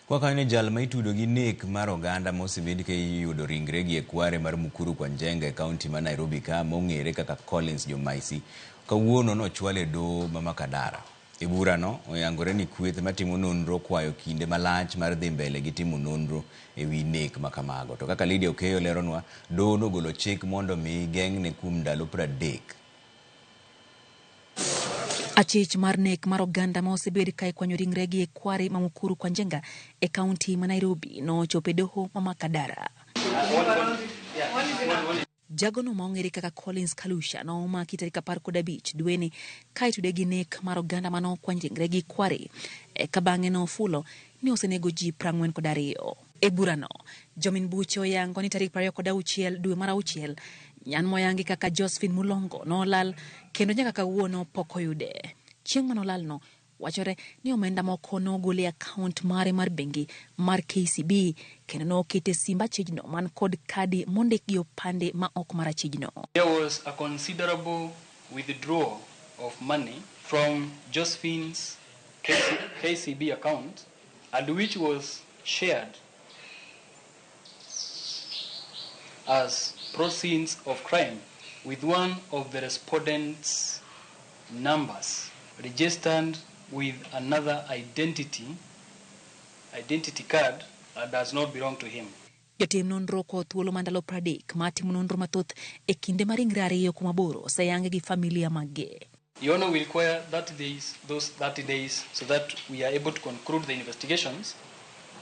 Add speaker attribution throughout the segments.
Speaker 1: Kwa kanyo ni jal ma itudo gi nek mar oganda ma osebed ka iyudo ringregi e kware mar Mukuru kwa Njenga e kaunti ma Nairobi ka mong'ere kaka Collins Jumaisi kawuono nochwal e doho ma Makadara. E burano, oyangore ni kweth matimo nonro okwayo kinde malach mar dhi mbele gi timo nonro e wi nek ma kamago. To kaka Lydia Okeyo leronwa, doho nogolo chik mondo mi geng'ne kuom ndalo 30.
Speaker 2: Achich mar nek mar oganda ma osebed ka ikwanyo ringregi e kware ma Mukuru kwa Njenga e kaunti ma Nairobi nochopo e doho ma Makadara. Jagono ma ong'ere kaka Collins Kalusha nomaki tarik 15 dweni ka itude gi nek mar oganda mane okwany ringregi kware eka bang'e nofulo ni osenego ji 42. E burano, jomin buche oyango ni tarik 26 dwe mar auchiel nyan moyangi kaka Josephine Mulongo nolal kendo nyaka kawuono pok oyude. Chieng' mane olalno, wachore ni omenda moko nogol e akaunt mare mar bengi mar KCB kendo nokete simb achijno man kod kadi mondik gi opande ma ok mar achijno.
Speaker 3: There was a considerable withdrawal of money from Josephine's KCB account and which was shared as proceeds of crime with one of the respondents' numbers registered with another identity card that does not belong to him.
Speaker 2: Jotim nonro okwayo thuolo mar ndalo 30 mar timo nonro mathoth e kinde ma ringre 2 kuom 8 oseyang gi familia maggi.
Speaker 3: Your Honor, we require 30 days, those 30 days, so that we are able to conclude the investigations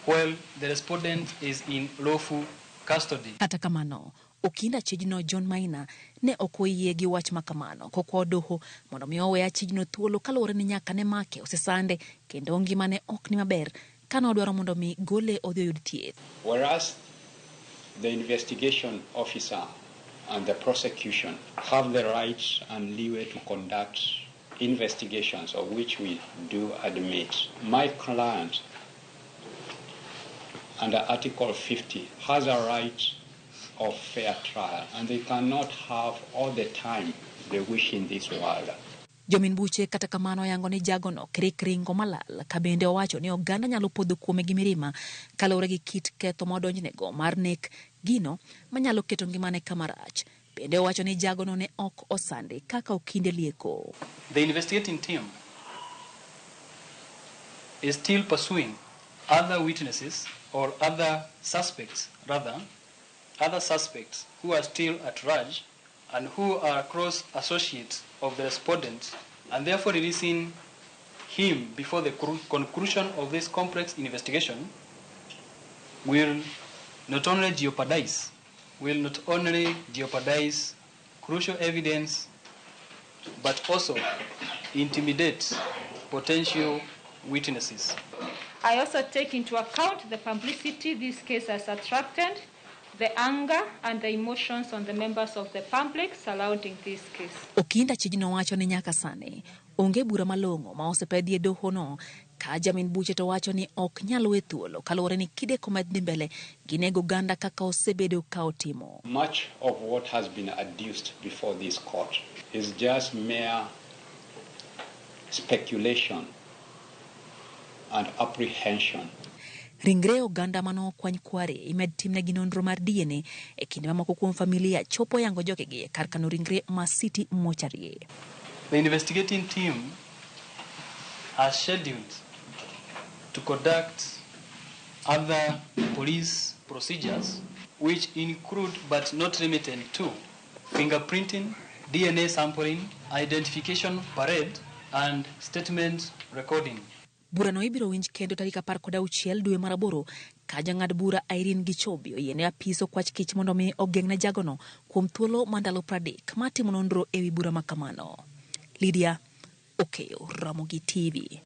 Speaker 3: while the respondent is in lawful custody.
Speaker 2: Kata kamano, okinda achijno John Maina ne ok oyie gi wach ma kamano kokwayo doho mondo mi owe achijno thuolo kaluwore ni nyaka ne make osesande kendo ngimane ok ni maber kane odwaro mondo mi gole odhi oyud thieth.
Speaker 4: Whereas the investigation officer and the prosecution have the right and leeway to conduct investigations, of which we do admit. My client, under Article 50, has a right of fair trial, and they cannot have all the time they wish in this world.
Speaker 2: Jomin buche kata kamano yango ni jagono krik ringo malal ka bende owacho ni oganda nyalo podho kuome gi mirima kaluwore gi kit ketho ma odonjnego mar nek gino manyalo keto ngimane kama rach. Bende owacho ni jagono ne ok osande kaka okinde lieko.
Speaker 3: The investigating team is still pursuing other witnesses or other suspects, rather, other suspects who are still at large and who are close associates of the respondent, and therefore releasing him before the conclusion of this complex investigation will not only jeopardize, will not only jeopardize crucial evidence, but also intimidate potential witnesses.
Speaker 5: I also take into account the publicity this case has attracted, the anger and the emotions on the members of the public surrounding this case.
Speaker 2: Okinda Chijno wacho ni nyaka sani onge bura malong'o ma osepedhi e doho no ka jamin buche to wacho ni ok nyal we thuolo kaluwore ni kideko med dhi mbele gi nego oganda kaka osebedo ka otimo.
Speaker 4: Much of what has been adduced before this court is just mere speculation and apprehension.
Speaker 2: Ringre oganda mane okwany kware imed timnegi nonro mar DNA e kinde ma moko kuom familia chopo yango jogegi e kar kano ringre ma City Mortuary.
Speaker 3: The investigating team has scheduled to conduct other police procedures which include but not limited to fingerprinting, DNA sampling, identification parade and statement recording.
Speaker 2: Burano ibiro winj kendo tarik 16 dwe mar 8 ka jang'ad bura Irene Gichobi oyiene apis okwach kich mondo mi ogeng'ne jagono kuom thuolo mar ndalo 30 mar timo nonro ewi bura ma kamano. Lydia Okeyo, Ramogi TV.